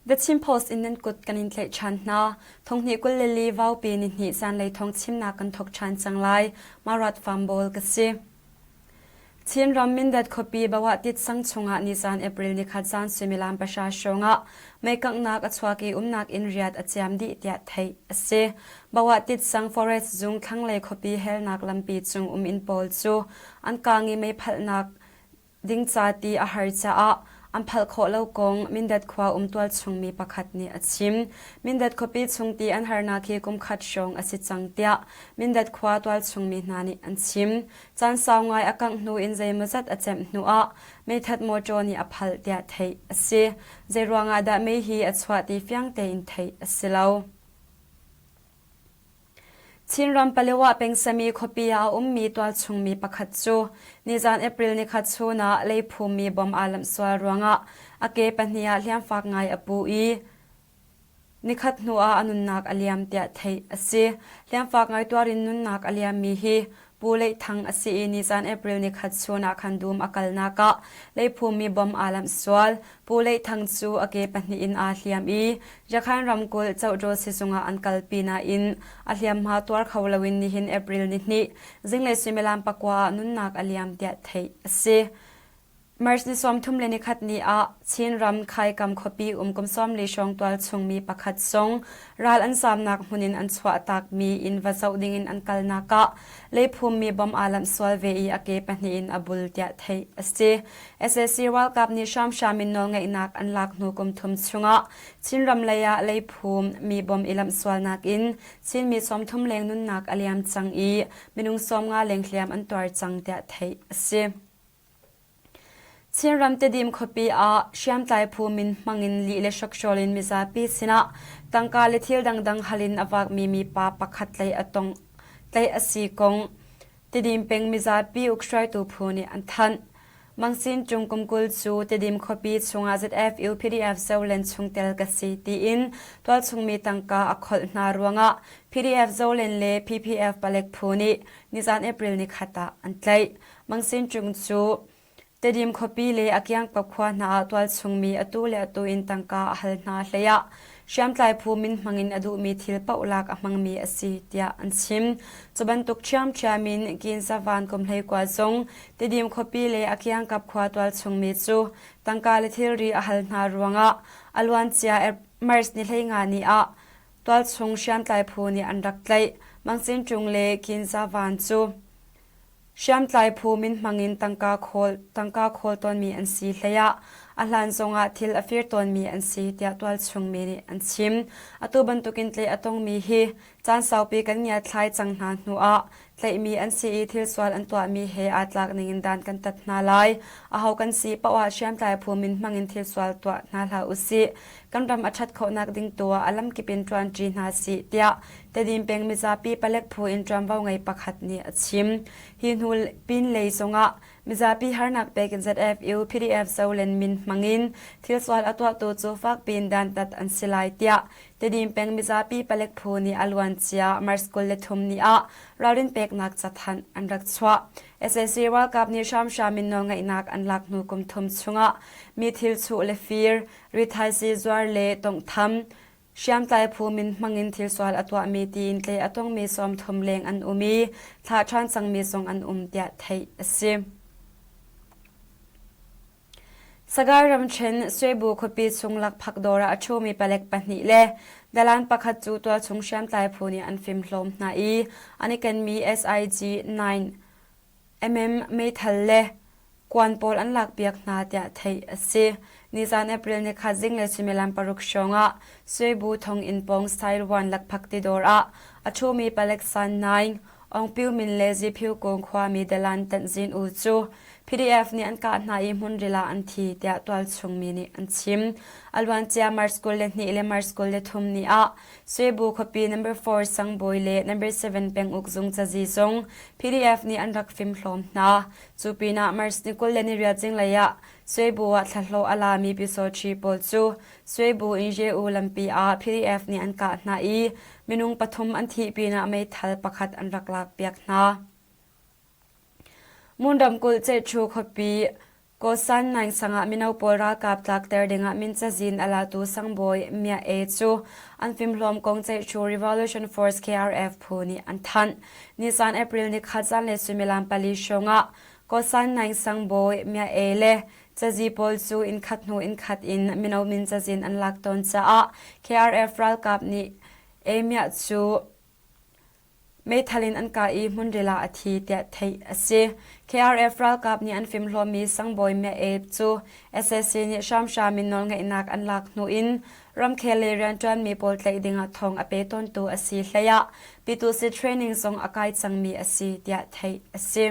The Chin Post in nan kut kan in tlaih ṭhan hna. Thonghnih 24 Vaupi nihnih zanlei thawng chimnak kan thawk ṭhan cang lai. Marat Fambawl ka si. Chinram Mindat khuapi Bawah Tit sang chungah nizan April nikhat zan suimilam pahra hrawngah meikanghnak a chuak i umnak inn riat a ciam dih tiah theih a si. Bawah Tit sang forest zung thlanglei khuapi helnak lampi cung um inn pawl cu an kang i meiphalhnak ding ca ti a har caah an phalh khawh lo kong Mindat khua um tualchung mi pakhat nih a chim. Mindat khuapi chung ti an harnak hi kum khat hrawng a si cang tiah Mindat khua tualchung mi hna nih an chim. Caan sau ngai a kangh hnu in zeimawzat a cemh hnu ah meithat mawṭaw nih a phalh tiah theih a si. Zeiruang ah dah mei hi a chuah ti fiang tein theih a si lo. Chinram Palewa pengsami khuapi ah a ummi tualchungmi pakhat cu nizan April nikhat chun ah leiphummi bom aa lamh sual ruangah a ke pahnih ah hliamfak ngai a pu i Nikhat hnu ah a nunnak a liam tiah theih a si. Hliamfak ngai tuar in nunnak a liammi hi Pu Leih Thang a si i nizan April nikhat chun ah khan dum a kalnak ah leiphummi bom aa lamh sual. Pu Leih Thang cu a ke pahnih in aa hliam i Yakhan ramkulh Cohdaw sizung ah an kalpi nain a hliamhma tuar kho loin nihin April nihnih zinglei suimilam pakua ah nunnak a liam tiah theih a si. March ni 31 ni ah Chinram Khaikam khuapi um kum 40 hrawng tualchungmi pakhat zong ral an zaamnak hmun in an chuahtakmi inn va zoh dingin an kalnak ah leiphummi bom aa lamh sual ve i a ke pahnih in a bul tiah theih a si. Sac ralkap nih hramhram in nawlngeihnak an lak hnu kum thum chungah Chinram lei ah leiphum mi bom i lamh sualnak in Chinmi 30 leng nunnak a liam cang i minung 50 leng hliam an tuar cang tiah theih a si. Chinram Tedim khuapi ah hriamtlai phu min hmang in lih le hrokhrawl in mizapi sinah tangka le thil dangdang hal in a vakmi mipa pakhat tlaih a tong tlaih a si kong Tedim peng mizapi ukhruaitu phu nih an thanh. Mangsin Cung kum 20 cu Tedim khuapi chungah ZFU PDF Zoland chungtel ka si tiin tualchungmi tangka a kholh hna ruangah PDF Zoland le PPF palek phu nih nizan April nikhat ah an tlaih. Mangsin Cung cu Tedim khuapi le a kiangkap khua hna ah tualchungmi atu le atu in tangka a hal hna hleiah hriamtlai phu min hmangin a duhmi thil paoh lak a hmangmi a si tiah an chim. Cu bantuk ṭhiamṭhiam in Kinzavan kum hleikua zong Tedim khuapi le a kiangkap khua tualchungmi cu tangka le thilri a hal hna ruangah a luancia March ni 15 ni ah tualchung hriamtlai phu nih an rak tlaih. Mangsin Cung le Kinzavan cu Hriamtlai phu min hmangin tangka khawl tangka khawl tawnmi an si hleiah a hlan zongah thil a fir tawnmi an si tiah tualchungmi nih an chim. Atu bantukin tlaih a tongmi hi caan saupi kan ngiathlai cang hna hnuah tlaihmi an si i thil sual an tuahmi he aa tlak ningin dan kan tat hna lai. Aho kan si paoh ah hriamtlai phu min hmangin thil sual tuah hna hlah usih. Kan ram a ṭhat khawhnak ding tu ah a lamkip in ṭuanṭi hna sih tiah Tedim peng mizapi palek phu in ṭuanvo ngei pakhat nih a chim. Hi hnu pinlei zongah mizapi harnak pek in ZFU PDF Zolen min hmangin thil sual a tuahtu cu fakpi in dantat an si lai tiah Tedim peng mizapi palek phu nih a luancia March 23 ni ah ralrin peknak cathanh an rak chuah. Sac ralkap nih hramhram in nawlngeihnak an lak hnu kum thum chungah mi thil chuh le fir, rithaisii zuar le tonghtham, Hriamtlai phu min hmangin thil sual a tuahmi tiin tle a tongmi 30 leng an um i thlah ṭhan cangmi zong an um tiah theih a si. Sagaing ramṭhen Swebu khuapi chung lakphak dawr ah a ṭhumi palek pahnih le dalan pakhat cu tualchung hriamtlai phu nih an fimhlawm hna i an i kenmi SIG 9 MM meithal le kuan pawl an lakpiak hna tiah theih a si. Nizan April nikhat zinglei suimilam paruk hrawng ah Suibu thonginn pawng Style One lakphak tidawr ah a ṭhumi palek San Naing, Aung Pyu Min le Ziphiu Kung khuami Dalan Tanzin U cu PDF nih an kah hna i hmunril ah an thi tiah tualchung mi nih an chim. A luancia March 22 le March 23 ni ah Suibu khuapi number 4 sangbawi le number 7 penguk zung cazi zong PDF nih an rak fimhlawm hna. Cu pinah March ni 28 zinglei ah Suibu ah thlahlawh a lami Pyusawṭhi pawl cu Suibu in Ye-u lampi ah PDF nih an kah hna i minung pathum an thih pinah meithal pakhat an rak lakpiak hna. Mun ramkulh Cehṭhu khuapi. Kawsan Naing ah mino pawl ralkap tlakter dingah min cazin a latu sangbawi Mia E cu an fimhlawm kong ceihtu Revolution Force KRF phu nih an thanh. Nisan April ni khat zanlei suimilam pali hrawngah Kawsan Naing sangbawi Mia E le cazi pawl cu inn khat hnu inn khat in mino min cazin an lak tawn caah KRF ralkap nih E Mia cu Meithal in an kah i hmunril ah a thi tiah theih a si. KRF ralkap nih an fimhlawmmi Sangbawi Mya-ep cu sac nih hramhram in nawlngeihnak an lak hnu in ramkhel lei rianṭuanmi pawl tlaih dingah thawng a pe tawntu a si hlei ah Pitusi training zong a kai cangmi a si tiah theih a si.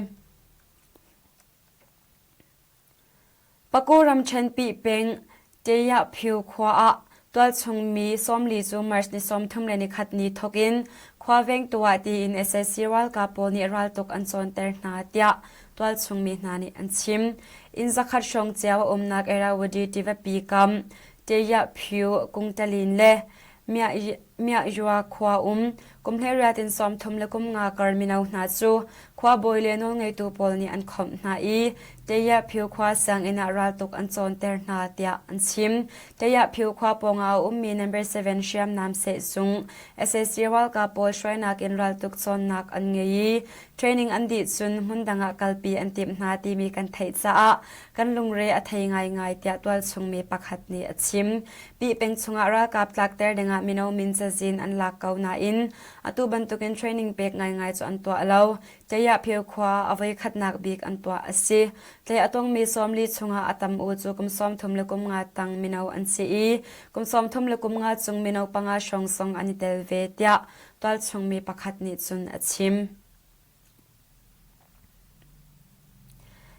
Paku ramṭhen Pihpeng Teyahpyu khua ah tualchung mi 40 cu March ni 31 ni thawk in khua vengtu ah tiin sac ralkap pawl nih raltuk an cawnter hna tiah tualchung mi hna nih an chim. Inn zakhat hrawng cio a umnak Irrawaddy tivapi kam Teyahpyu Kungtalin le Miahyua khua um kum 18 in 30 le kum nga kar mino hna cu khuabawi le nawlngeitu pawl nih an khawmh hna i Teyahpyu khua sianginn ah raltuk an cawnter hna tiah an chim. Teyahpyu khua pawngah a ummi Number 7 hriamnam sehzung sac ralkap pawl hruainak in raltuk cawnnak an ngei i training an dih cun hmundang ah kalpi an timh hna timi kan theih caah kan lungre a thei ngaingai tiah tualchung mi pakhat nih a chim. Pihpeng chungah ralkap tlakter dingah mino min cazin an lak ko nain atu bantukin training pek ngaingai cu an tuah lo. Tayahphyo khua a voikhatnak bik an tuah a si. Tlai a tongmi 40 chungah a tam u cu kum 30 le kum nga tang mino an si i kum 30 le kum nga cung mino panga hrawng zong an i tel ve tiah tualchung mi pakhat nih cun a chim.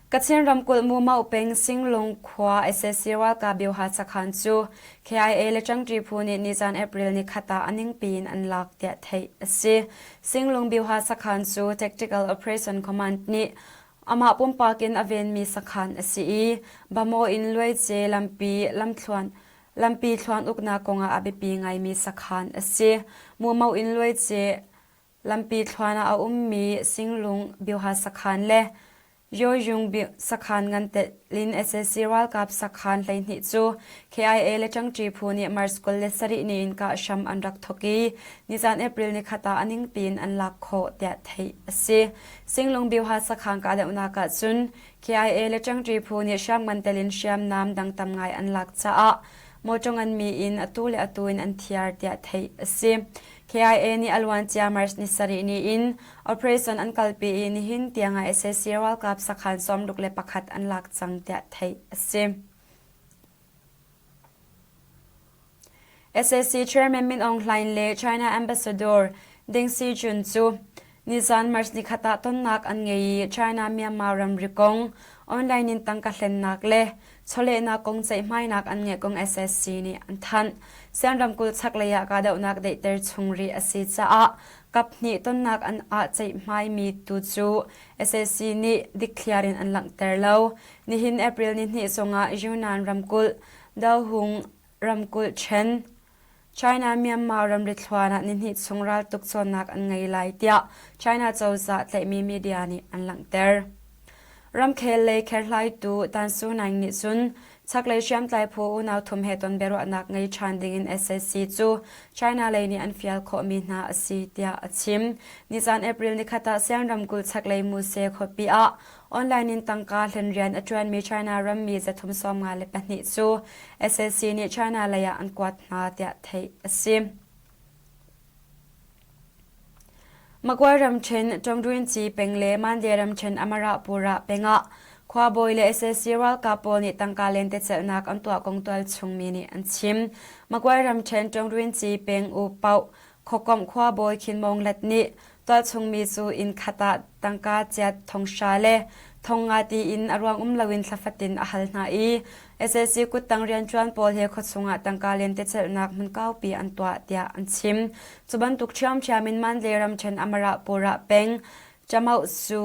Kachin ramkulh Mumau peng Singlung khua sac ralkap bioha sakhan cu KIA le Ṭangṭi phu nih nizan April ni khat ah a ningpi in an lak tiah theih a si. Singlung bioha sakhan cu Tactical Operation Command nih amah pumpak in a venmi sakhan a si i Bamaw in Luaice lampi lamthluan lampi thluan uknak kongah a biapi ngaimi sakhan a si. Mumau in Luaice Lampi thluan ah a ummi Singlung Bioha sakhan le Yoyung sakhan ngan telh in sac ralkap sakhan 12 cu KIA le Ṭangṭi phu nih March 27 ni in kah hram an rak thawk i nizan April nikhat ah a ningpi in an lak khawh tiah theih a si. Singlung Bioha sakhan kahdohnak ah cun KIA le Ṭangṭi phu nih hriamngan tel in hriamnam dang tam ngai an lak caah mawṭaw nganmi in atu le atu in an thiar tiah theih a si. KIA nih a luancia March ni sarih ni in operation an kalpi i nihin tiangah sac ralkap sakhan 61 an lak cang tiah theih a si. SAC Chairman Min Aung Hlaing le China Ambassador Deng Xijun cu nizan March nikhat ah tonnak an ngei i China-Myanmar ramri kong online in tangka hlennak le chawlehnak kong ceihmainak an ngeih kong SSC nih an thanh. Sian ramkulh chaklei ah kahdohnak daihter chung rih a si caah kaphnih tonnak an ah ceihmaimi tu cu SSC nih dikthliar in an langhter lo. Nihin April nihnih zongah Yunnan ramkulh Dohung ramkulh ṭhen China-Myanmar ramri thluan ah nihnih chung raltuk cawnnak an ngei lai tiah China cozah tlaihmi media nih an langhter. Ramkhel lei kherhlaitu Tan Su Naing nih cun chaklei hriamtlai phu unau thum he ton biaruahnak ngei ṭhan dingin sac cu China lei nih an fial khawhmi hna a si tiah a chim. Nizan April nikhat ah Sian ramkulh chaklei Muse khuapi ah Online in tangka hlen rian a ṭuanmi China rammi 352 cu sac nih China lei ah an kuat hna tiah theih a si. Magway ramṭhen Tongdwinci peng le Mandalay ramṭhen Amarapura peng ah khuabawi le sac ralkap pawl nih tangka lentecelhnak an tuah kong tualchung mi nih an chim. Magway ramṭhen Tongdwinci peng U Pauh Khuakomh khuabawi Khin Maung Lat nih tualchungmi cu inn khat ah tangka chiat thonghra le thongnga tiin a ruang um loin thla fatin a hal hna i sac kuttang rianṭuan pawl he khuachung ah tangka lentecelhnak hmun kaupi an tuah tiah an chim. Cu bantuk ṭhiamṭhiam in Mandalay ramṭhen Amarapura peng Chamauh cu.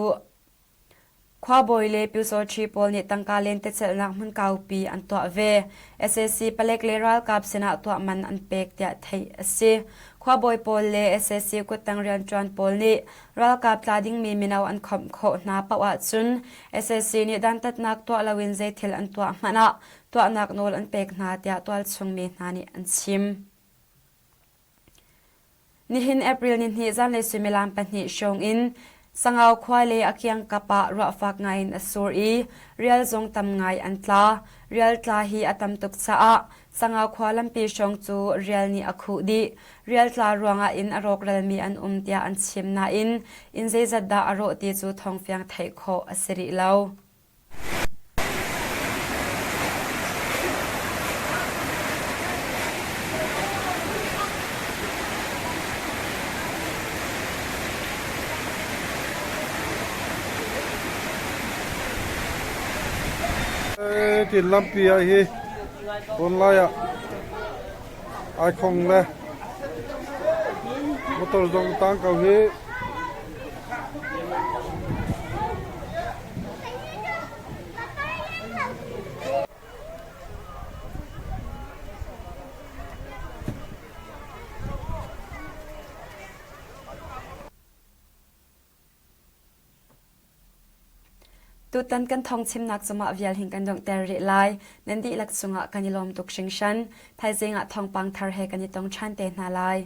Khuabawi le Pyusawṭhi pawl nih tangka lentecelhnak hmun kaupi an tuah ve. Sac palek le ralkap sinah tuah man an pek tiah theih a si. Khuabawi pawl le sac kuttang rianṭuan pawl nih ralkap tla dingmi mino an khawmh khawh hna paoh ahcun sac nih dantatnak tuah loin zeithil an tuah hmanh ah tuahnak nawl an pek hna tiah tualchung mi hna nih an chim. Nihin April nihnih zanlei suimilam pahnih hrawng in Sangau khua le a kiangkap ah ruahfak ngai in a sur i rial zong tam ngai an tla. Rial tla hi a tam tuk caah Sangau khua lampi hrawng cu rial nih a khuh dih. Rial tla ruangah inn a rawkralmi an um tiah an chim nain inn zeizat dah a rawh ti cu thawngfiang theih khawh a si rih lo. Tin lampi ah hi tunlai ah ai khong le motor zong tang ko hi. Tutan kan thawngchimnak cu mah vial hin kan donghter rih lai. Nan dihlak cungah kan i lawm tuk hringhran. Thaizing ah thawngpang thar he kan i tong ṭhan te hna lai.